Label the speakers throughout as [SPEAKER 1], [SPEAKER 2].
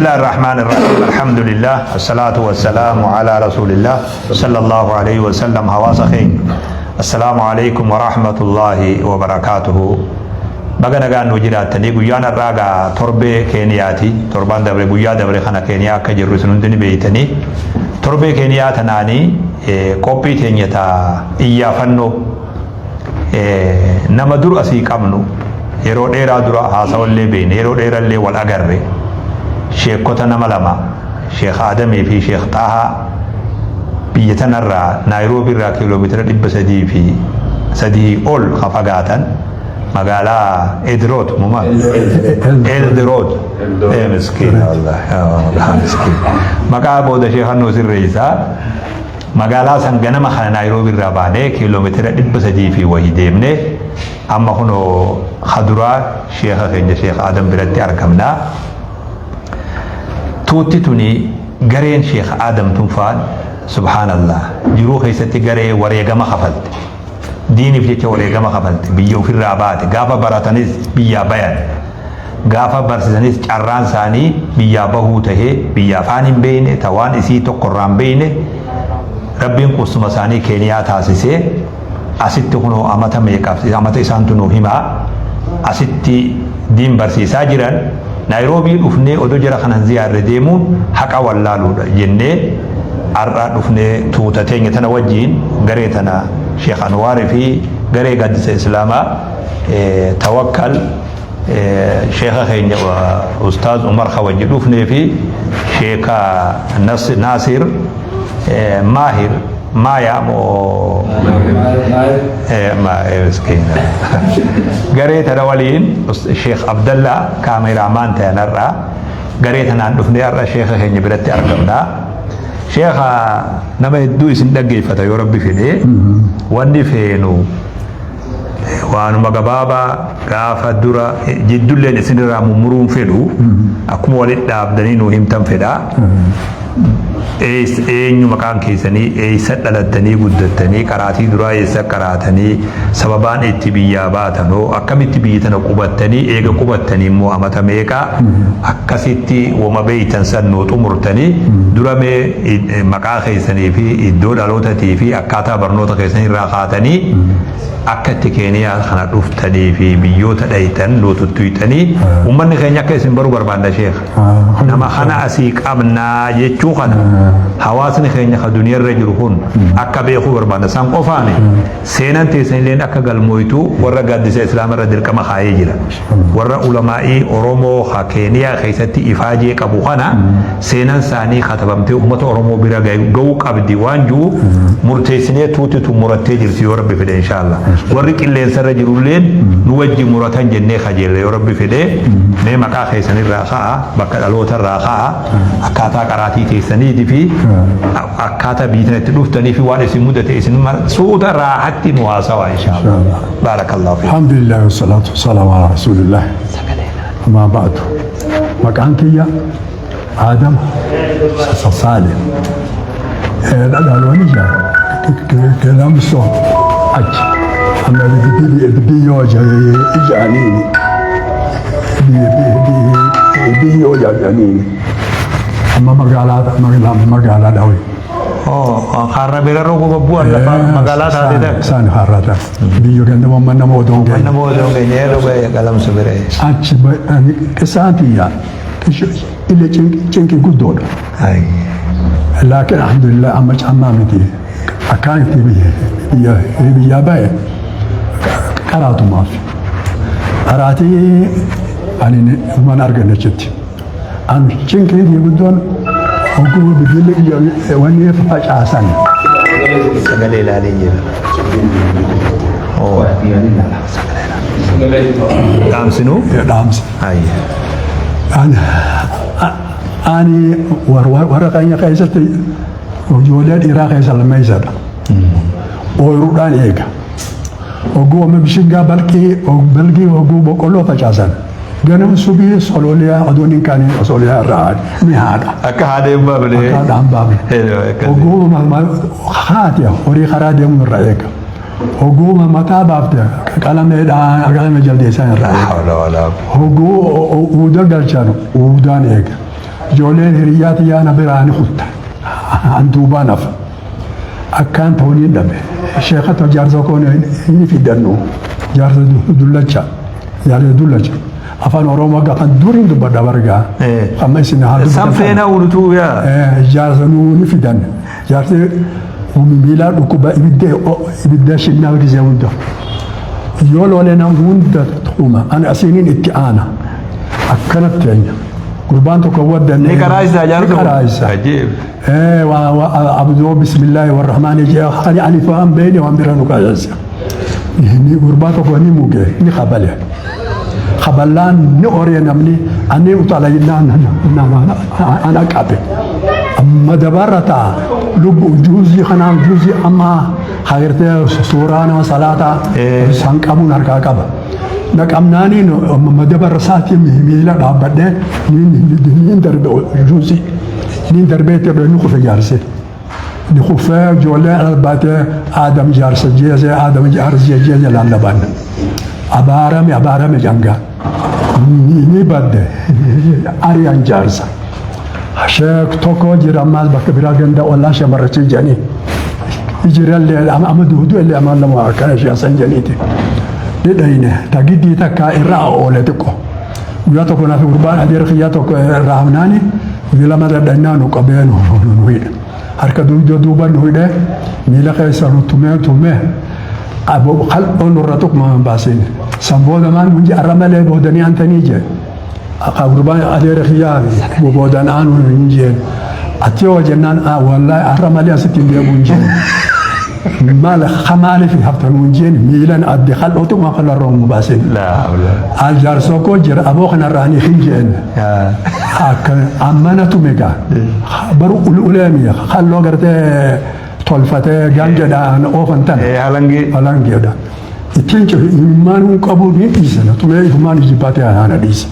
[SPEAKER 1] الله الرحمن الرحيم، الحمد لله، الصلاة والسلام على رسول الله صلى الله عليه وسلم. Hawaasa keenya، السلام عليكم ورحمة الله وبركاته. Baga nagaan nu jiraattanii. Guyyaan har'aa gaa torbee Keeniyaati. Torbaan dabre, guyyaa dabre kana Keeniyaa akka jirru isin hundi ni beeytanii. Torbee Keeniyaa tanaanii qophii teenya taa iyyaafannoo nama dur asii qabnu, yeroo dheeraa dura haasawallee beeyne, yeroo dheerallee wal agarre, sheekota nama lama, Sheekh Adamii fi Sheekh Xaahaa, biyya tanarraa Naayiroobii irraa kiiloomeetira 303 ol ka fagaatan, magaalaa Edroot muma Eldiroot. Miskiin Allah, miskiin, maqaa booda sheekannoo sirreessaa. Magaalaa san ganama kana Naayiroobii irraa baanee kiiloomeetira 300 fi wahii deemnee amma kunoo kaduraa sheeka keenya Sheekh Adam biratti argamnaa. Tuutti tuni gareen Sheekh Adam tunfaan, subhaanallah, jiruu keessatti garee wareegama kafalte, diiniif jecha wareegama kafalte, biyya ofirraa baate. Gaafa baratanis biyyaa bayan, gaafa barsiisanis carraan isaanii biyyaa bahuu tahee, biyya afaan hin beeyne, ta waan isii tokkorraa hin beeyne, Rabbiin qubsuma isaanii Keeniyaa taasisee asitti kunoo amata meeqaaf, amata isaantu nuu himaa, asitti diin barsiisaa jiran. Naayiroobii dhufnee odoo jara kanan ziyaarre deemuun haqa wallaaluudha jennee har'a dhufnee tuuta teenya tana wajjiin, garee tana, Sheekh Anwaarii fi garee gaaddisa Islaamaa Tawakkal, sheeka keenya Ustaaz Umar wajji dhufnee fi Sheeka Naasir Maahir Maayaa moo miskiina, garee tana waliin, Sheekh Abdallaa cameraman ta'anarraa, garee tanaan dhufnee har'a sheeka keenya biratti argamna. Sheeka, nama hedduu isin dhaggeeffata yoo Rabbi fedhee. Wanni feenu waanuma gabaabaa, gaafa dura jiddulleen isinirraa mummuruun fedhu, akkuma walitti dhaabdanii nuu himtan fedhaa. Eenyu maqaan keessanii, eessa dhalattanii guddattanii, qaraatii duraa eessa qaraatanii, sababaan itti biyyaa baatanoo akkamitti biyya tana qubattanii, eega qubattanii immoo amata meeqaa, akkasitti wama beeytan san nuu xumurtanii. Dura mee maqaa keessanii fi iddoo dhalootatii fi akkaataa barnoota keessanii irraa kaatanii akka itti Keeniyaa kana dhuftanii fi biyyoota dhaytan nuu tuttuyxanii, uummanni keenya akka isin baruu barbaadna. Sheekh, nama kana asii qabnaa jechuu kana hawaasni keenya ka duniyarra jiru kun akka beekuu barbaadna. San qofaani seenan teessanilleen akka galmooytu warra gaaddisa Islaamarra dirqama kaayee jira. Warra ulamaa'ii Oromoo ka Keeniyaa keessatti ifaajee qabu kana seenan isaanii katabamtee uummata Oromoo bira ga'uu qabdi waan jiru murteessinee tuutitu murattee jirti yoo Rabbi fedhe, inshaallah. Warri qilleensarra jirulleen nu wajji muratan jennee kajeelle yoo Rabbi fedhe. Mee maqaa keessanirraa ka'a, bakka dhalootarraa ka'a, akkaataa qaraatii teessaniitii fi akkaataa biyya tanatti dhuftanii fi waan isin mudate isin suuta raahatti nu haasawaa, inshaallah. Baarakallahu fiik.
[SPEAKER 2] الحمد لله والصلاة والسلام على رسول الله. أما بعد، maqaan kiyya Adam Saale. Dhaloonni Galamsoo achi. Amma biyyoo ijaaniini. Biyyoo ijaaniini. Amma magaalaa dhawe.
[SPEAKER 1] Har'a bira roga bu'an lafa magaalaa taate ta'e.
[SPEAKER 2] Isaan har'a taate. Biyyoo ganda nama odoo hin
[SPEAKER 1] Mana odoo geenye roga Galamsu bira.
[SPEAKER 2] Achi qisaan tiyya illee cinqii guddoodha. Laakiin alhamdulillah amma cammaa miti. Akkaan itti biyya ba'e qaraatumaaf. Qaraatii ani mana arganne achitti. An cinqiin guddoon hogguu biyyi wanni facaasan.
[SPEAKER 1] Sagalee ilaalee jira. Dhaamsinuu?
[SPEAKER 2] Dhaamsa. Ani warra keenya keessatti ijoollee dhiiraa keessa lammeessadha. Ooyiruudhaan eega. Hogguu amma bishingaa balqii balgii hogguu boqqolloo facaasan. Ganama subii sololiyaa oduun hin kaaniin sololiyaa irraa ni haadha.
[SPEAKER 1] Akka haadha hin baafne.
[SPEAKER 2] Akka haadha hin baafne. Hogguu haati horii karaa deemu irraa eega. Hogguu mataa baafte qalameedhaan qalamee jaldeessan irraa eega. Hogguu uuda galchan uudaan eega. Ijoolleen hiriyyaa xiyyaa na biraa ni kutta. An duubaan hafa. Akkaan ta'uun hin dhabe. Sheekata jaarsa koon ni fidannu. Jaarsa dullacha. Jaarsa dullacha. Afaan Oromoo kan duriin dubbadha bargaa. Amma isin haa dubbatan.
[SPEAKER 1] San feena uulutuu yaa.
[SPEAKER 2] Jaarsa nuu ni fidan. Jaarsi miilaa dhukkuba ibidda shinnaa gisee hunda. Yoo loolee nam hunda tuquma. Ani asiiniin itti aana. Akkanatti eenyu. Gurbaan tokko waddanne.
[SPEAKER 1] Ni karaa isaa jaarsa.
[SPEAKER 2] Ni karaa isaa.
[SPEAKER 1] Ajiib.
[SPEAKER 2] Abduu bismillaahi warrahmaani jee ani alifaan beeyne waan bira nu kaasase. Ni gurbaa tokko ni muge ni kabale. Kaballaan ni oree namni ani utaala jennaan ana qabe. Amma dabarra ta'a lubbu juuzii kanaan juuzii amma hagartee suuraa nama salaataa san qabuun harkaa qaba. Naqamnaaniin madabarra isaatii miila dhaabbadhee niin darbe juuzii. Niin darbee itti ni kufe jaarse. Ni kufee ijoollee albaatee Aadam jaarsa jeesee Aadam jaarsa jeesee lallaban. Abaarame abaarame jangaa. Ni badde ari'an jaarsa. Sheek tokko jira ammaas bakka biraa ganda ollaa shamarrachii jedhanii. Ijirallee amma duudu illee amma lama akkana shaasan jedhaniiti. Ni dhayine tagiddii takka irraa oole xiqqoo. Guyyaa tokko naaf gurbaan adeera kiyyaa tokko irraa hamnaani guyyaa lama dadhannaa nu qabee nu hidhe. Harka duuba duuba nu hidhe miila keessa nu tumee tumee qal'oo nurra tuqma baasine. San booda maan hundi arra malee boodanii antanii jee. Akka gurbaan adeera kiyyaa boodan aanu hin jeen. Ati yoo jennaan wallaahi arra malee asitti hin deebi'u hin jeen. Maal maaliif haftan hin jeen miilan adde qal'oo tuqma qal'oo nu baasine. Jaarsoo koo jira aboo kanarraa ni hin jeen. Akka ammana tume gaa. Baru uleemi halloo gartee tolfatee gaangeedhaan oofan tan.
[SPEAKER 1] Halangee.
[SPEAKER 2] Halangeedha. Ittiin cufe imimmaan hin qabu ni dhiisana tumee ifumaan ijibbaatee anaana dhiise.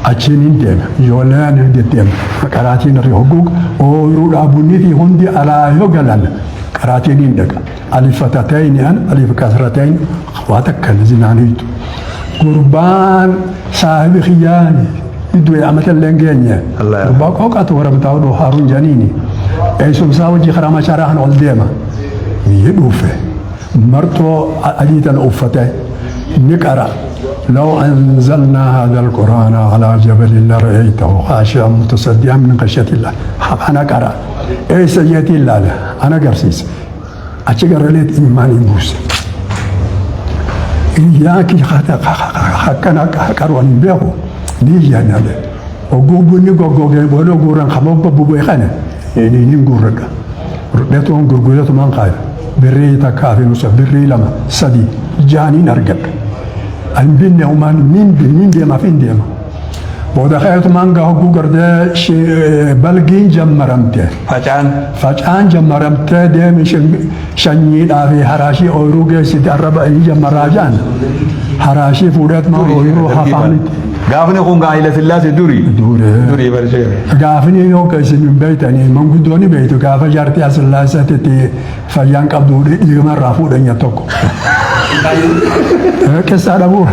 [SPEAKER 2] Achiin hin deeme ijoolleen hin deddeeme qaraatiin irra hogguu ooyiruu dhaabuunii fi hundi alaa yoo galan qaraatiin hin dhaqa. Alif fatatayni an alif kasratayn waa takka zinaaniitu. Gurbaan saahibi kiyyaani iddoo amata illee hin geenye. Gurbaa qooqatu warra bitaa oduu haaruun janiini. Eessumsaa hojii karaa macharaa kan ol deema. Ni dhufe. Marxoo adii tana uffate ni qara. لو أنزلنا هذا القرآن على جبل لرأيته خاشعا متصدعا من خشية الله. أنا قرأ. إيه سجيتي لا لا أنا قرسيس. أشجر ليت إيماني موسى. إياك حكنا كروان بيهو نيجي أنا له. وجوبني جو بولو جوران خمام ببوي خانة. يعني نيم جورك. ردتهم جورجولات ما نقال. بري تكافي نص بري لما سدي جاني نرجع. أن بيني ومان مين مين ديما فين ديما. ودخلت مانجا هو جورد بلجين جمرمته.
[SPEAKER 1] Facaan.
[SPEAKER 2] Facaan jammaramtee deemi sanyiidhaa fi haraashii ooyiruu geessite arraba inni jammaraa jaan haraashii fuudheet maa ooyiruu hafaanitti.
[SPEAKER 1] Gaafni kun Haayila Sillaasee durii.
[SPEAKER 2] Durii.
[SPEAKER 1] Durii barshee.
[SPEAKER 2] Gaafni yoo isin hin beektanii manguddoonni beektu gaafa jaartii Asillaaseetti fayyaan qabdu dhiigamarraa fuudhan tokko. Keessaa dhabuu.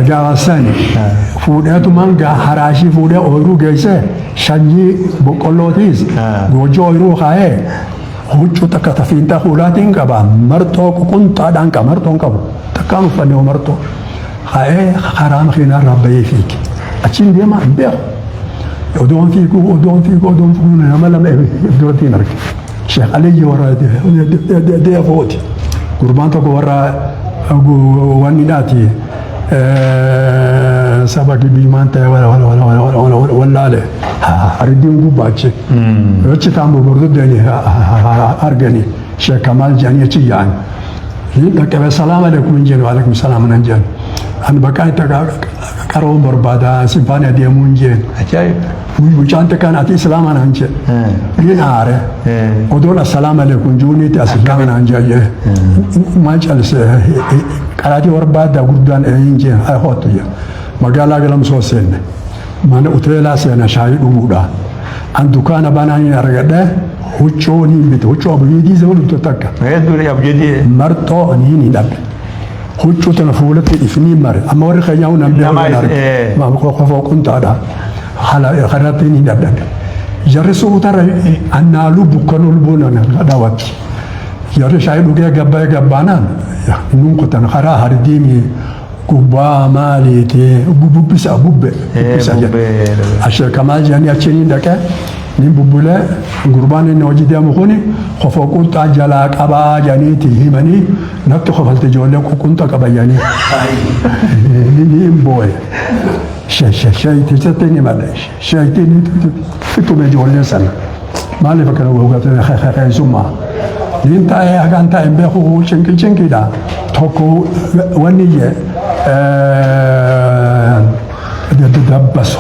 [SPEAKER 2] Gaafa sani fuudheetumaan haraashii fuudhee ooyiruu geessee sanyii boqqollootiis goojjoo ooyiruu kaa'ee huccuu takka tafiinta fuulaatiin qaba marxoo qunxaadhaan qaba marxoon qabu takkaan uffanne marxoo kaa'ee karaa makiinaa irraa bahee fiige achiin deemaa hin beeku. Odoon fiiguu odoon fiiguu odoon fiiguu nama lama duratti hin arge. Sheekh Aliyyi warra deefooti. Gurbaan tokko warra wanni dhaati saba gibbiimaan ta'e wallaale ariddiin gubbaachi. Achi taa'an bordoddeen argani Sheekh Kamal jedhanii achi yaa'an. Dhaqqabe salaam alaikum hin jennu alaikum salaam nan jennu. Ani bakka itti qaroon barbaada si faana deemuu hin jeen.
[SPEAKER 1] Ajaa'ib.
[SPEAKER 2] Mucaan xiqqaan ati islaama naan jedhe. Ni aare. Odoon assalaamu alaikum juuniiti as islaama naan jedhe. Maal calise qaraatii barbaada guddaan hin jeen haa hoottu jedhe. Magaalaa Galamsoo seenne. Mana uteelaa seena shaayii dhuguudha. An dukaana banaan hin argadhe huccuu ni bite huccuu abuyyiitii isa walitti takka.
[SPEAKER 1] Durii abjadii.
[SPEAKER 2] Marxoo ni hin dhabde. Huccuu tana fuulatti ifni mare amma warri keenyaa hun namni
[SPEAKER 1] Nama
[SPEAKER 2] arge. Qofoo qunxaadha. Haala kanatti ni dadhabe. Jarri suutarra annaaluu bukkanuu lubbuun dhawatti. Jarri shaayii dhugee gabbaa'ee gabbaanaan nuun kutan karaa hardiimi gubbaa maaliiti bubbisa bubbe. Bubbisa jedhe. Ashee Kamaal jedhanii achi ni dhaqee ni bubbulee gurbaan inni hojii deemu kuni kofoo qunxaa jalaa qabaa jedhaniiti himanii natti kofalte ijoollee qunxa qaba jedhanii. Ni hin booye. Sheeyitichatti ni male. Sheeyitiin fitume ijoollee sana. Maaliif akkana gogatee keessummaa. Niin taa'ee hagaan taa'e hin beeku cinqii cinqiidha. Tokko wanni jee dabbaso.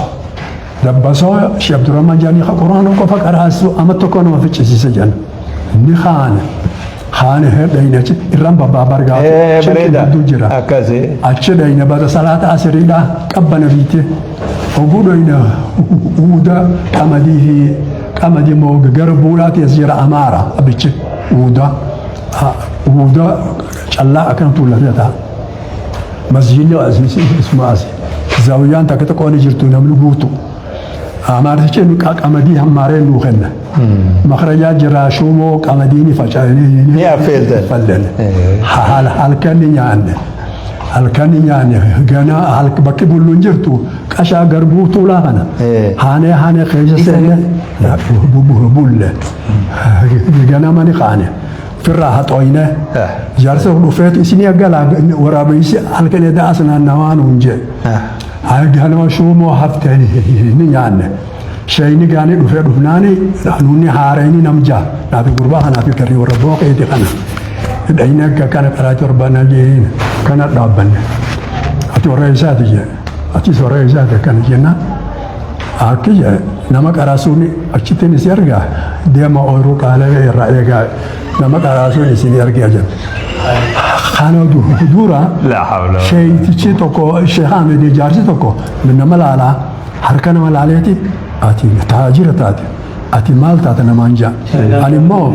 [SPEAKER 2] Dabbasoo Sheekh Abdurrahman jedhanii quraana qofa qaraasu ama tokko nama ficcisiise jedhan. Ni kaane. Kaane dhayne achi irraan babbaa bargaa.
[SPEAKER 1] Bareeda.
[SPEAKER 2] Hedduu jira.
[SPEAKER 1] Akkasi.
[SPEAKER 2] Achi dhayne bada salaata asiriidha qabbana biite. Oguu dhayne uuda qamadii fi qamadii moo gara buudhaati as jira amaara abichi uuda. Uuda callaa akkana tuullatee ta'a. Masjiidni isuma asi. Zaawiyaan takka tokko ni jirtu namni guutu. Amaartichi qamadii hammaaree nuu kenna. Makarajaa jira shuumoo qamadii ni faca'anii
[SPEAKER 1] Ni affeeltan.
[SPEAKER 2] Fallen. Halkan ni nyaanne. Halkan ni nyaanne gana bakki bulluun jirtu qashaa garbuu tuulaa kana. Haanee haanee keessa seenne bulle. Ganama ni kaane. Firraa haxooyne. Jaarsa dhufeet isinii galaa waraabessi halkan edaa as naannawaa nuun jee. Ganama shuumoo haftee ni nyaanne. Shayini gaanii dhufee dhufnaani nuuni haarayni nam jaa naafi gurbaa kanaa fi garrii warra booqeeti kana. Dhayni akka kana karaa torbanaa jeen kana dhaabbanne. Ati warra isaati jee. Atis warra isaati akkana jennaan. Akki jee nama qaraasuun achittiin isi argaa deema ooyiruu qaalee irraa eegaa nama qaraasuun isin argaa jedhe. Kana dura
[SPEAKER 1] La hawla.
[SPEAKER 2] sheeyitichi tokko Sheekh Ahmed jaarsi tokko nama laalaa harka nama laaleeti ati taajira taate ati maal taate namaan jaa. Ani immoo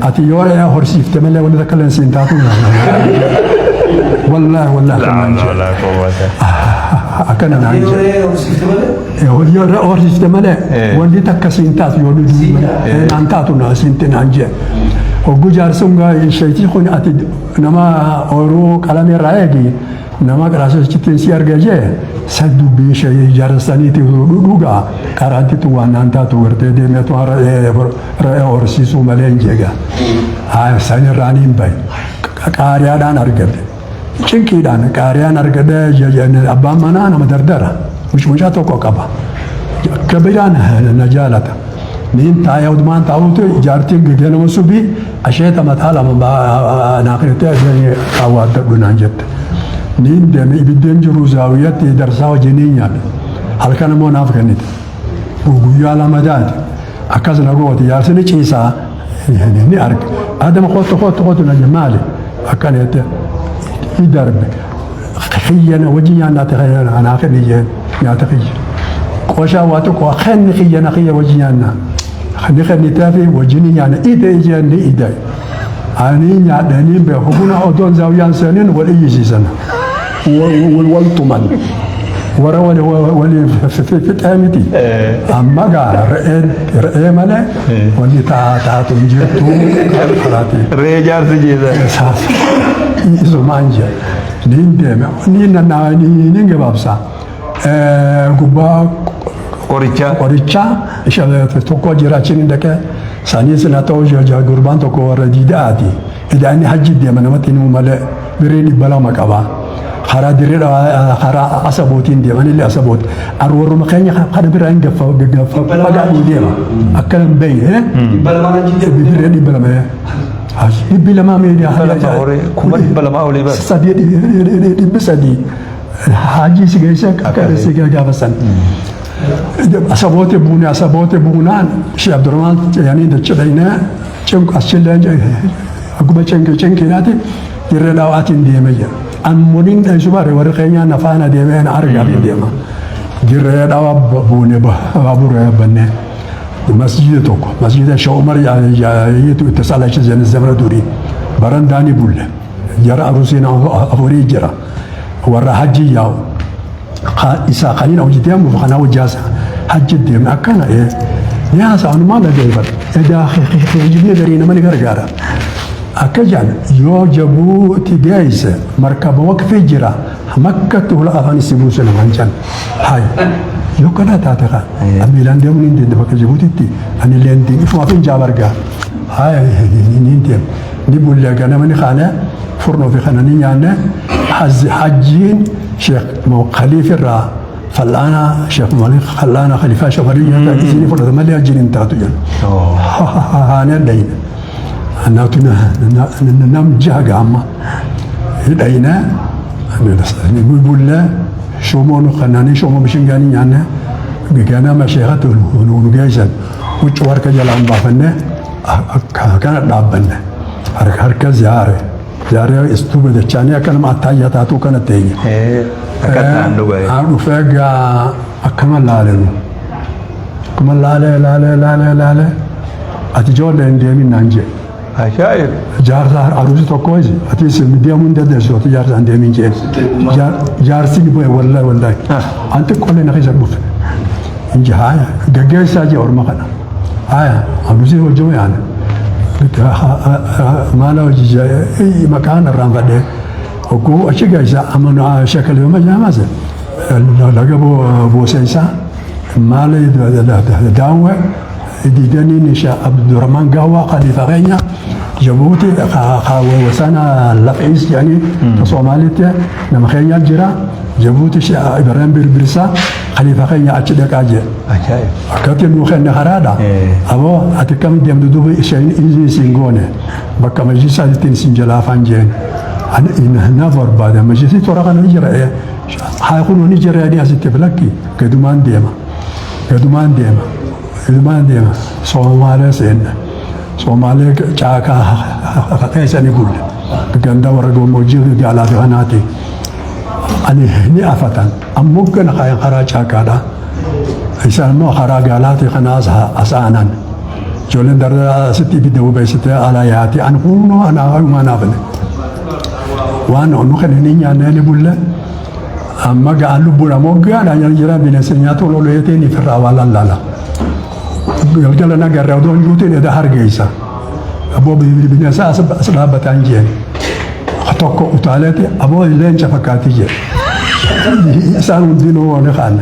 [SPEAKER 2] ati yoo re'ee horsiifte malee wanti takka illee siin taatu. Wallaahi wallaahi
[SPEAKER 1] La
[SPEAKER 2] akkanaan
[SPEAKER 1] hawla
[SPEAKER 2] jee.
[SPEAKER 1] wala quwwata.
[SPEAKER 2] Akkana naan jee. Yoo re'ee horsiifte malee wanti takka siin taatu yoo dudu malee naan taatu na siin naan jee. Hogguu jaarsuun sheeyitii kun ati nama ooyiruu qalamee irraa eegi nama qaraasachittiin si arga jee san dubbii ishee jaarsaniiti dhugaa qaraantitu waan naan taatu gartee deemeetu re'ee horsiisuu malee hin jeega. San irraan hin bahe qaariyaadhaan argate. Cinqiidhaan qaariyaan argadhe abbaan manaa nama dardara mucaa tokko qaba. Akka biraan na jaalata. Niin taa'ee odumaan taa'uutu jaartiin ganama subii asheeta mataa lama naa kennitee awwaaddadhu naan jette. Niin deeme ibiddeen jiru zaawiyatti darsaa wajjin niin nyaadhe. Halkan immoo naaf kennite. Guyyaa lama taate akkas na goote jaarsi ni ciisaa ni arge. Adama kootu kootu kootu na maali akkana jette ni darbe. Kiyyana wajjin nyaannaate naa kenni jeen nyaata kiyya. Qoshaa waa tokko kenni kiyyana kiyya wajjin nyaanna. Ni kennitee fi wajjin nyaanna ide jeen ni ide. Ani nyaadhanii beeku buna odoon zaawiyaan seeniin wal iyyisiisan. Wal tuman. Warra waliin fixee miti. Amma gaa re'ee malee wanni taatu hin jirtu karaati.
[SPEAKER 1] Re'ee jaarsi jeesa.
[SPEAKER 2] Isumaan jee. Niin deeme. Niin nannaa niin gabaabsa. Gubbaa
[SPEAKER 1] Qoricha.
[SPEAKER 2] Qoricha tokko jira achiin dhaqee saniis na ta'u gurbaan tokko warra diidaati. Idaanni hajji deema namatti himu malee birrii 200 qaba. Karaa dirree karaa asabootiin deeman illee asabooti. Arwarruma keenya kana biraa hin gaffa fagaadhuu deema. Akkana hin beekne. Birrii 200. 200 miidiyaa.
[SPEAKER 1] 200,000 olii bara.
[SPEAKER 2] Sadii 300. Hajji si geesse akka si gaafa san. Asaboote buune asaboote buunaan Sheekh Abdurrahman jedhanii dacha dhaynee cinqu achillee akkuma cinqi cinqiidhaati dirree dhaawaatiin deeme jedha. Ammoniin dheessu bare warri keenyaa nafaana deemee na argaa fi deema. Dirree dhaawaa buune baabura yaabannee masjiida tokko masjiida Sheekh Umar yeetu itti salachiisan zamana durii barandaanii bulle jara arusiin afurii jira warra hajji yaa'u. Isa kaniin hojii deemuuf kana hojjaasa. Hajji deemna akkana ni haasa'anumaan dhageeffadha. Edaa geejjibni garii nama ni gargaara. Akka jedhan yoo Jabuuti geesse markaba waqfii jira, Makkatti hula afaan si buuse namaan jedhan. Hayi, yoo kana taate kaa miilaan deemuu ni deemte bakka Jabuutitti, ani illee hin deemu, ifumaaf hin jaabargaa. Hayi, ni deemu ni bullee, ganama ni kaane, furnoo fi kana ni nyaanne. Hajjiin Sheekh Khaliif irraa fal'aana, Sheekh Malik fal'aana, Khalifaa Sheekh Malik isinii fudhata malee hajjiin hin taatu jedhan. Haanee dhayne. Naatu nam jaha gaama hidhayne, bulle, shomoon kanani, shomoo mishingaanii nyaanne. Ganama sheekatti nu geessan, huccuu harka jalaan baafanne, kana dhaabbanne, harka ziyaare ziyaaree istuuba dachaanii akka nama attaayyaa taatu kana teenye.
[SPEAKER 1] Akka ta'an dhugaye.
[SPEAKER 2] Dhufee gaa akkama laalenu, akkuma laalee laalee laalee laalee, ati ijoollee hin deemin naan jee.
[SPEAKER 1] Ajaa'ib.
[SPEAKER 2] Jaarsa aruusi tokko isi ati isin deemuu hin dandeessu, ati jaarsa hin deemin jeen. Jaarsi ni bu'e, wallahi wallahi. An xiqqoolee na keessa dhufe. Inji haaya gaggeessaa jee orma kana. Haaya aruusii hojii yaana. Maala hojii maqaan irraanfadhee hogguu achi geessa amma sheekaliyooma jaamase laga booseensaa maala daawwe diidaniin Sheekh Abdurrahman Gaawaa khalifa keenya Jabuuti wasana lafiis jedhanii Soomaalitti nama keenya jira, Jabuuti Sheekh Ibrahim Birbirsa khalifa keenya achi dhaqaa jee.
[SPEAKER 1] Ajaa'ib.
[SPEAKER 2] Akkatti nuu kenne karaadha. Aboo, ati akkami deemtu duuba, isheen isin isin goone bakka majlisaa ittiin isin jalaafaan jeen. Ani na barbaada majlisii toora kana ni jira, haa kun ni jira jedhanii asitti filakki, gadumaan deema. Gadumaan deema. Gadumaan deema. Soomaalee seenne. Soomaalee caakaa keessa ni bulle. Ganda warra gammoojjii gaalaa fi kanaati. Ani ni afatan. Ammoo gana karaa caakaadha. Isaan immoo karaa gaalaati kanaas as aanan. Ijoolleen dardaraa asitti ibidda bobeessitee ala yaati. Ani kunoo ana hayumaa naafne. Waan nu kan hin nyaanne ni bulle. Amma ga'an lubbuudha moggaadhaan jira, bineensa nyaata ololeetiin ifirraa waan lallaala. Galgala nagarra odoo hin juutiin eda hargeessa. Aboo, bineensa as dhaabbataan jeen. Tokko utaaleeti, aboo leenca fakkaatti jee. Isaan hundinuu waan kaan.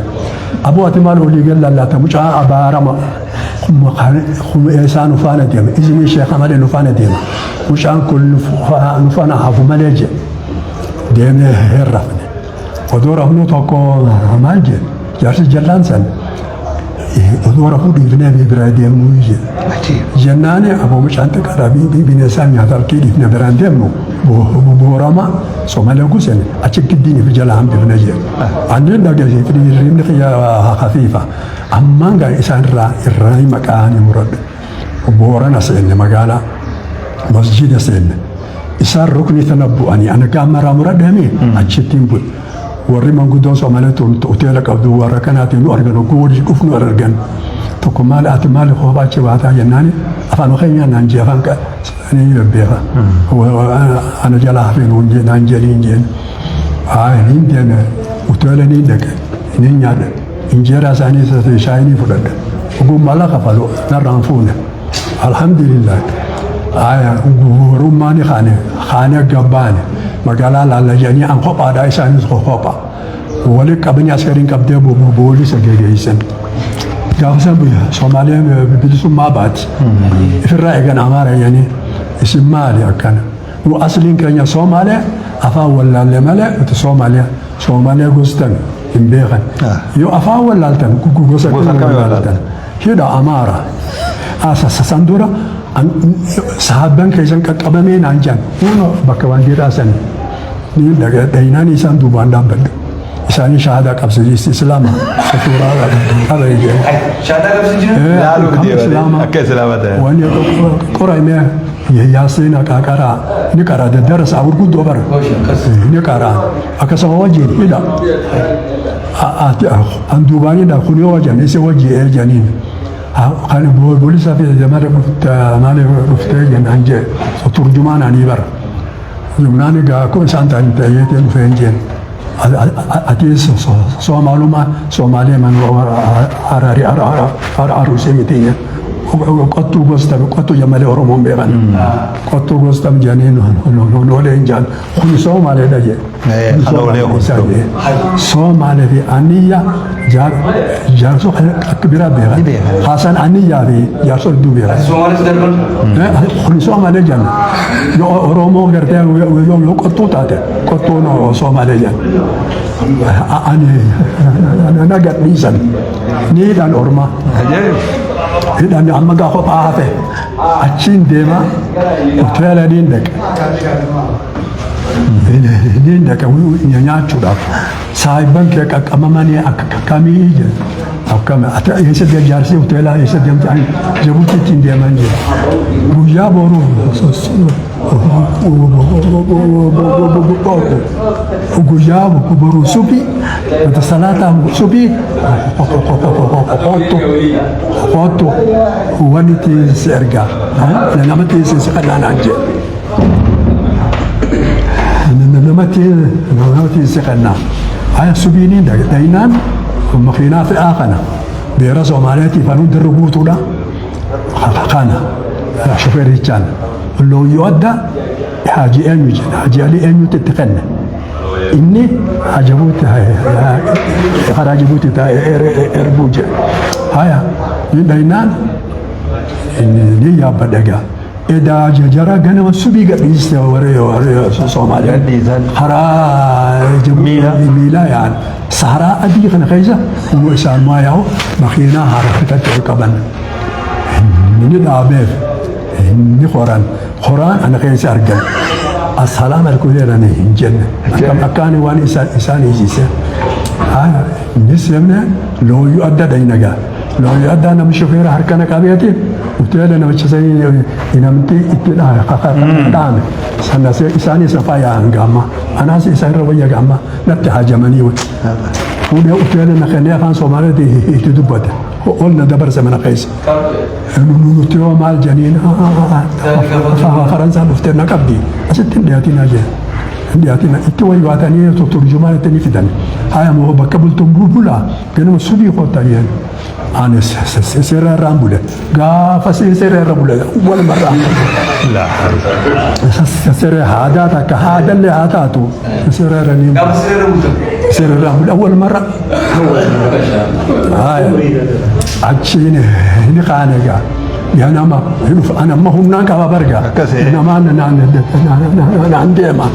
[SPEAKER 2] Aboo, ati maal olii gad lallaata, mucaa abaarama. Isaan nu faana deema. Izinii sheeka malee nu faana deema. Mucaan kun nu faana hafu malee jee. Deemee hin rafne. Odoo rafnuu tokko maal jee, jaarsi jallaan san, odoo rafuu dhiifnee bira deemnuu jee. Jennaani aboo, mucaan xiqqaadha, bineensaan nyaata, halkii dhiifne biraan deemnu, Boorama Somalee gusen achi giddiin fi jala hambifne jee. Ani dhageesse, hirribni kiyya hafiifa. Ammaan gaa isaan irraa irraa maqaa ni muradhe. Boorana seenne, magaalaa masjida seenne. Isaan rukni tana bu'anii, ana gaamaraa muradheemi achittiin bu'e. Warri manguddoon Somalee tun hoteela qabdu warra kanaatiin nu argan, hogguu wajji dhufnu argan. Tokko maal, ati maal kophaa achi baataa jennaani, afaan keenyaa naan jee, afaan ni beeka. Ana jalaa hafee nuun jee naan jedhiin jeen. Haa, niin deeme, hoteela niin dhaqe, niin nyaadhe. Injeeraa isaanii shaayii fudhadhe. Oguu maallaqa kafalu narraan fuune. Alhamdulillah. Aya warummaan kaane kaane gabbaane magaalaa laalla jedhanii, an kophaadha, isaanis kopha. Wali qabanii askariin qabdee boolisa gegeessan. Gaafa san Soomaaliyaan bilisummaa baati. Ifirraa eegan Amaara jedhanii, isin maali akkana? Nu asliin keenya Soomaalee, afaan wallaalle malee nuti Soomaaliyaa. Soomaaliyaa gostan hin beekan. Yoo afaan wallaaltan gosa akkamii wallaaltan? Hidha Amaara. San dura sahaabban keessan qaqqabamee naan jedhan, kunoo bakka baandiraa sani. Ni dhaynaan isaan duubaan dhaabbadhe. Isaanii shahaadaa qabsiisi Islaama. Suuraa qaba jedhe.
[SPEAKER 3] Shahaadaa qabsiisi jira?
[SPEAKER 1] Laaluuf deemanii akka Islaama ta'e.
[SPEAKER 2] Wanni qorame Yaasiin qaqaraa ni qara, darasa gurguddoo bara ni qara, akkasuma wajjin hidha. An duubaanidha kun yoo wajan isa wajji eejaniin. Kan boolisa fi maaliif dhuftee jennaan jee, turjumaan ani bara. Jumnaan egaa akkuma isaan ta'an ta'eetiin dhufeen jeen. Ati Soomaaluma Soomaalee man Harari Arusii miti. Qottuu gosta qottuu malee Oromoon beekan. Qottuu gostam jedhanii noolee hin jedhan. Kun Soomaaleedha jedhe.
[SPEAKER 1] Kanoolee kun.
[SPEAKER 2] Soomaalee fi Aniyya jaarsoo akka biraa beekan. Haasaan Aniyyaa fi jaarsoo hedduu beekan.
[SPEAKER 3] Soomaalis darban.
[SPEAKER 2] Kun Soomaalee jenna. Yoo Oromoo gartee yoo qottuu taate qottuun Soomaalee jenna. Ani na gadhiisan ni hidhan ormaa. Hidhan amma gaa kophaa hafe achiin deema hoteela niin dhaqe. Niin dhaqe nyaachuudhaaf. Saayibban kee qaqqabamanii akka kamii jedhe. Akkami ati eessa jaarsi hoteelaa eessa deemte ani Jabuutiitti hin deeman jedhe. Guyyaa boruu guyyaa boruu subii mata salaataa subii kottu kottu wanni si ergaa namatti si qannaanaan jedhe. Namatti si qannaa. Haya subiiniin dhaynaan makiinaa fe'aa kana beera Soomaaliyaatiif anuu dirri guutuudha. Kana shofeerichaan looyyoo adda Haaji eenyu jedha Haaji Alii eenyutti itti kenne. Inni Jabuuti karaa Jabuuti taa'ee erbuu jedhe. Haya ni dhaynaan ni yaabbadha egaa. Edaa jara ganama subii gadhiiste warri Soomaaliyaa.
[SPEAKER 1] Gadhiisan.
[SPEAKER 2] Karaa miilaa yaa'an. Saharaa adii kana keessa isaan maa yaa'u makiinaa haaraa ol qaban. Inni dhaabeef inni qoraan qoraan ana keessa argan. Assalaam alaikum jedhanii hin jenne. Akkam akkaani waan isaan hiisise. Inni seemne looyyuu adda dhaynagaa. Looyyuu addaa namni shofeera harkana qabeeti hoteela namicha sanii namti itti dhaame. Sana isaanis lafaa yaa'an gaama. Anaas isaan irra wayya gaama natti hajamanii. Fuudhee hoteela na kennee afaan Somaaliitti itti dubbate. Ol na dabarse mana keessa. Nuti yoo maal jedhaniin Faransaan dhuftee na qabdi asitti hin dhiyaatinaa jee. Hin dhiyaatina itti waywaatanii turjumaan itti ni fidan. Haya moo bakka bultuun bulbulaa ganama subii kootanii ani seera irraan bule gaafa seera irra bule walumarraa. Seera haadaa takka haadallee haa taatu seera irra ni
[SPEAKER 3] Gaafa siree bultan.
[SPEAKER 2] seera irraan bule walumarra. Haya achiin ni kaane egaa. Yaa nama ana amma humnaan qaba barga.
[SPEAKER 1] Akkasii.
[SPEAKER 2] Namaan naan deema.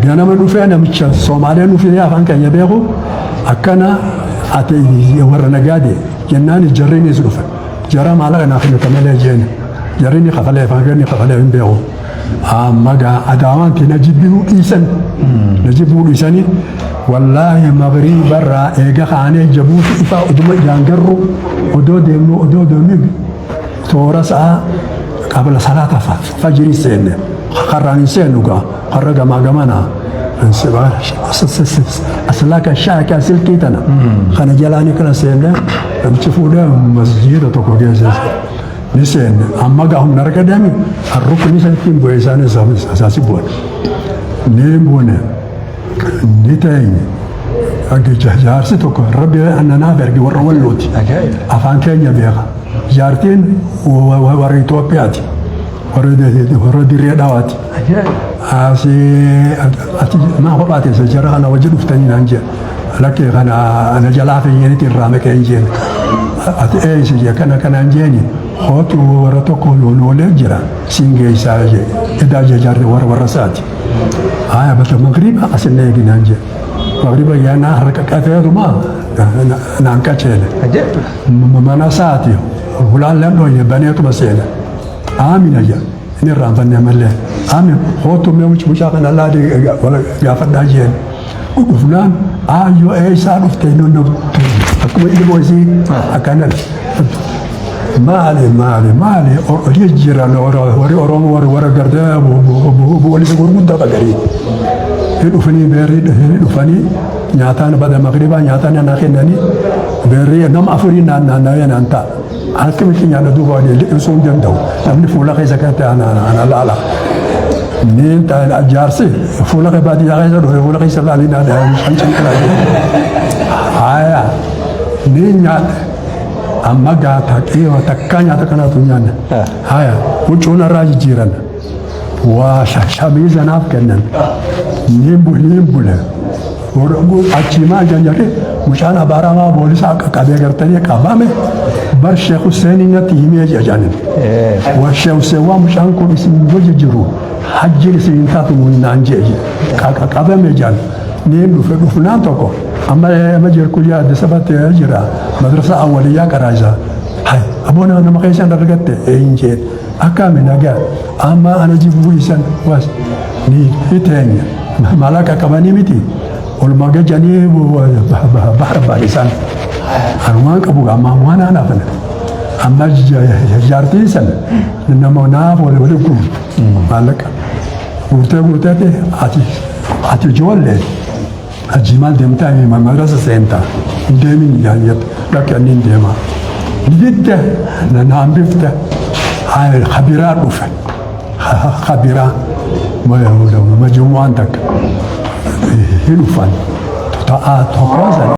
[SPEAKER 2] Ganama dhufee namicha Soomaaleen dhufee afaan keenya beeku akkana ati warra nagaade jennaan jarriinis dhufe. Jara maallaqa naaf kennita malee jeen. Jarri ni kafalee afaan keenya kafalee hin beeku. Amma gaa adaawaanti na jibbuu dhiisan. Na jibbuu dhiisanii wallaahi magriibarraa eega kaanee Jabuuti ifaa oduma ijaan garru odoo deemnu odoo deemnu toora sa'a qabla salaata fajrii seenne karraan hin seennu gaa karra gamaa gamanaa aslaaka shaaka silkii tana kana jalaanii kana seenne namichi fuudhee masjiida tokko geesse ni seenne amma gaa humna arga deemi rukni sanittiin bu'e isaanis asaasi bu'an ni buune ni teenye jaarsi tokko rabbi nanaaf erge warra wallooti afaan keenya beeka jaartiin warra Itoophiyaati warra dirree dhawaati asii ati maa kophaa teessa jara kana wajji dhuftanii naan jedhe lakkee kana ana jalaa fayyanitti irraa maqee hin jeen ati eeysi jee kana kanaan jeeni hootu warra tokko loolee jira siin geessaa jee edaa jee jaarri warra warra isaati. Haya bata magriba asin eegi naan jee magriba yaanaa harka qafeeruma naan qaceele. Mana isaati hulaan ladhooyne baneetuma seene. Aamina jee inni irraanfanne malee aamin hootu mee mucaa kana laadii gaafadhaa jeen. Dhufnaan aayyoo eessaa dhufte nu akkuma ilmoo isii akkana maali maali maali hojii jiran warri Oromoo warri warra gartee walisa gurguddaa qagarii. Hin dhufanii beerri hin dhufanii nyaataan bada magriibaa nyaataan naa kennanii beerri nama afurii naan naannawee naan ta'a. Akkamitti nyaata duuba liqimsuu hin danda'u. Namni fuula keessa kan ta'e ana laala. Niin jaarsi fuula kee baadiyyaa keessa dhufe fuula keessa laalii naa dhahan cinqilaa. Haya niin nyaadhe amma gaa taqee takkaa nyaata kanaatu nyaanne. Haya huccuu narraa jijjiiran waa shamiiza naaf kennan niin bule. Achii maal jedhan mucaan abaaramaa boolisaa qabee gartanii qabame bar Sheekh Hussein natti himee jedhanin. Waa Sheekh Hussein waa mucaan kun isin wajji jiru hajjiin isin hin taatu naan jee qabame jedhan. Niin dhufe dhufnaan tokko amma amma jirku jaa Addis Ababa jira madrasa awwaliyyaa qaraasa. Hay aboona nama keessan argatte een jee akkami nagaa amma ana jibbuu isan was ni hiteenya malaqa qabanii miti oluma gajanii barbaadisan anumaan qabu amma waan anaafan amma jaartiin san nama naaf wali wali guurte maallaqa guurtee guurteeti ati ati ijoollee achi maal deemtaa madrasa seentaa hin deemin jette dhaqi anni hin deemaa didde na hambifte kabiraa dhufe kabiraa majmu'aan takka hin dhufan ta'aa tokko san.